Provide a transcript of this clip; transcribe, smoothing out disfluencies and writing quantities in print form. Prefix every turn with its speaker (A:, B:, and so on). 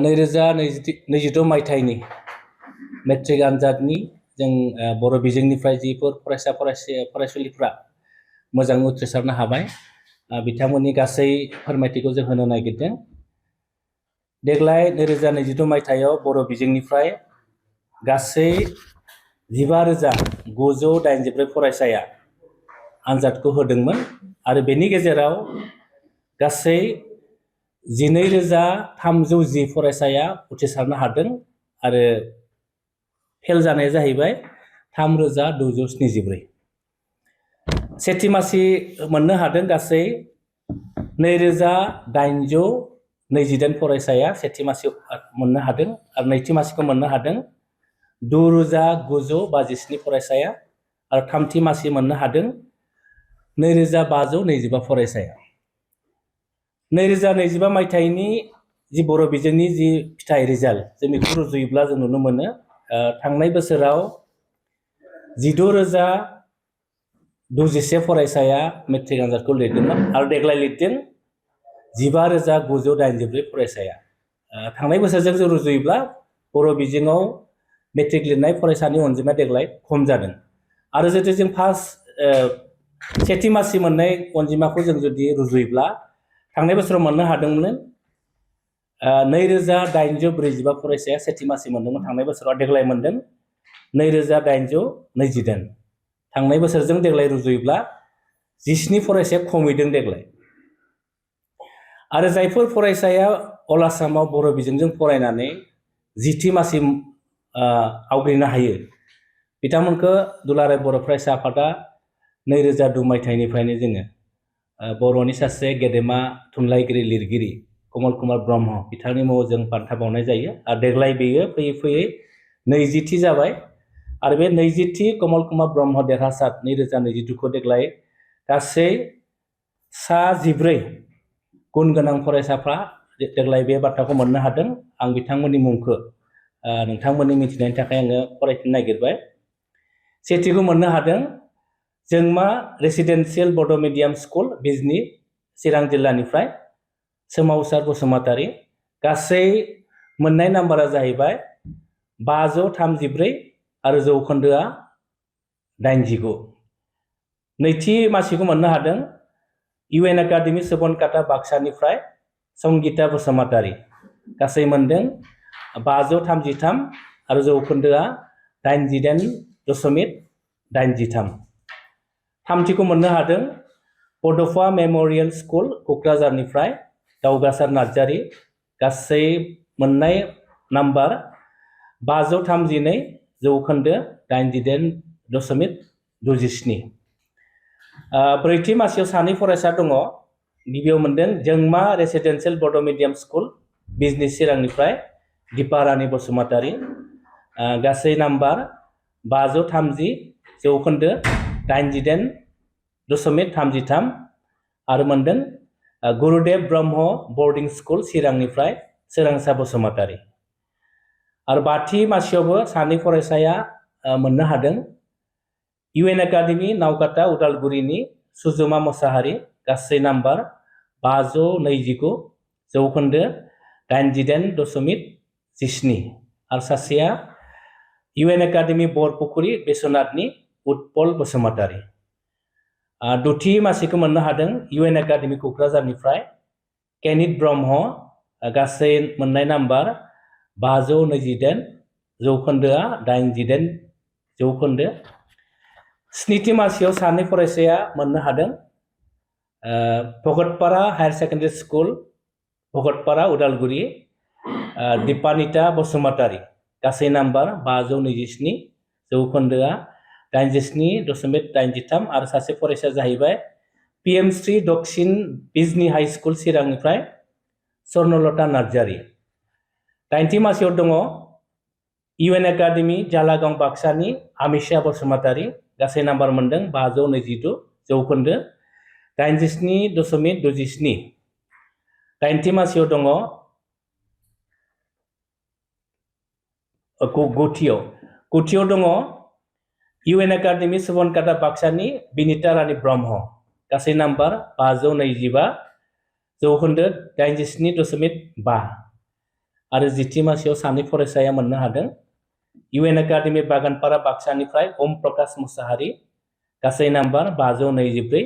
A: 2022 मायथाइनि मेट्रिक आनजादनि जों बर' बिजोंनिफ्राय जिफोर फरायसुलिफ्रा मोजाङै उथ्रिसारनो हाबाय बिथांमोननि गासै फोरमायथिखौ जों होनो नागिरदों। देग्लाय 2022 मायथाइयाव बर' बिजोंनिफ्राय गासै 15,984 फरायसाया आनजादखौ होदोंमोन आरो बेनि गेजेराव गासै 12,310 फरायसाया उथ्रिसारनो हादों आरो फेल जानाया जाहैबाय 3,274। सेथि मासि मोननो हादों गासै 2,828 फरायसाया सेथि मासि मोननो हादों आरो नैथि मासिखौ मोननो हादों 2,957 फरायसाया आरो थामथि मासि मोननो हादों 2,525 फरायसाया। 2025 मायथाइनि जि बर' बिजोंनि जि फिथाइ रिजाल्ट जों बेखौ रुजुयोब्ला जों नुनो मोनो थांनाय बोसोराव 16,021 फरायसाया मेट्रिक आनजादखौ लिरदोंमोन आरो देग्लाय लिरदों 15,984 फरायसाया। थांनाय बोसोरजों जों रुजुयोब्ला बर' बिजोङाव मेट्रिक लिरनाय फरायसानि अनजिमाया देग्लाय खम जादों आरो जुदि जों सेथि मासि मोननाय अनजिमाखौ जों जुदि रुजुयोब्ला थांनाय बोसोराव मोननो हादोंमोन 2,845 फरायसाया सेथि मासि मोनदोंमोन थांनाय बोसोराव, देग्लाय मोनदों 2,828। थांनाय बोसोरजों देग्लाय रुजुयोब्ला 17 फरायसाया खमैदों देग्लाय। आरो जायफोर फरायसाया अल आसामाव बर' बिजोंजों फरायनानै जिथि मासि आवग्रिनो हायो बिथांमोनखौ दुलाराय बर' फरायसा आफादा 2002 मायथाइनिफ्रायनो जोङो बर'नि सासे गेदेमा थुनलाइगिरि लिरगिरि कमल कुमार ब्रह्म बिथांनि मुङाव जों बान्था बावनाय जायो आरो देग्लाय बेयो फैयै फैयै 20थि जाबाय आरो बे 20थि कमल कुमार ब्रह्म देरहासार 2022 देग्लाय गासै 14 गुन गोनां फरायसाफ्रा देग्लाय बे बान्थाखौ मोननो हादों। आं बिथांमोननि मुंखौ नोंथांमोननि मिथिनायनि थाखाय आङो फरायफिननो नागिरबाय। सेथिखौ मोननो हादों जोंमा रेसिडेन्सियेल बड' मिडियाम स्कुल बिजनि चिरां जिल्लानिफ्राय सोमावसार बसुमतारी। गासै मोननाय नाम्बारा जाहैबाय 534 आरो जौखोन्दोआ 89। नैथि मासिखौ मोननो हादों UN एकाडेमि सुबनकाटा बाक्सानिफ्राय संगीता बसुमतारी। गासै मोनदों 533 आरो जौखोन्दोआ 88.83। थामथिखौ मोननो हादों बड'फा मेम'रियेल स्कुल क'क्राझारनिफ्राय दावगासार नार्जारी। गासै मोननाय नाम्बार 532 जौखोन्दो 88.27। ब्रैथि मासियाव सानै फरायसा दङ। गिबियाव मोनदों जोंमा रेसिडेन्सियेल बड' मिडियाम स्कुल बिजनि चिरांनिफ्राय दिपा रानी बसुमतारी। गासै नाम्बार 530 जौखोन्दो 88.33 आरो मोनदों गुरुदेव ब्रह्म बर्डिं स्कुल चिरांनिफ्राय सोरांसा बसुमतारी। आरो बाथि मासियावबो सानै फरायसाया मोननो हादों UN एकाडेमि नावकाटा उदालगुरिनि सुजुमा मोसाहारी। गासै नाम्बार 529 जौखोन्दो 88.17 आरो सासेया UN एकाडेमि बरपुखुरी बिश्वनाथनि उत्पल बसुमतारी। दथि मासिखौ मोननो हादों UN एकाडेमि क'क्राझारनिफ्राय केनित ब्रह्म। गासै मोननाय नाम्बार 528 जौखोन्दोआ 89 जौखोन्दो। स्निथि मासियाव सानै फरायसाया मोननो हादों Bhagatpara higher secondary school Bhagatpara Udalguri Dipanita Basumatary. गासै नाम्बार 527 जौखोन्दोआ 87.83 आरो सासे फरायसाया जाहैबाय PM श्री दक्षिण बिजनि हाई स्कुल चिरांनिफ्राय स्वर्णलता नार्जारी। दाइनथि मासियाव दङ UN एकाडेमि जालागाव बाक्सानि आमिषा बसुमतारी। गासै नाम्बार मोनदों 522 जौखोन्दो 87.67। दाइनथि मासियाव दङ गुथियाव दङ UN एकाडेमि सुबनकाटा बाक्सानि बिनिता रानी ब्रह्म। गासै नाम्बार 525 जौखोन्दो 87.5। आरो जिथि मासियाव सानै फरायसाया मोननो हादों। इउएन एकाडेमि बागानपारा बाक्सानिफ्राय ओम प्रकाश मुसाहारि, गासै नाम्बार 524।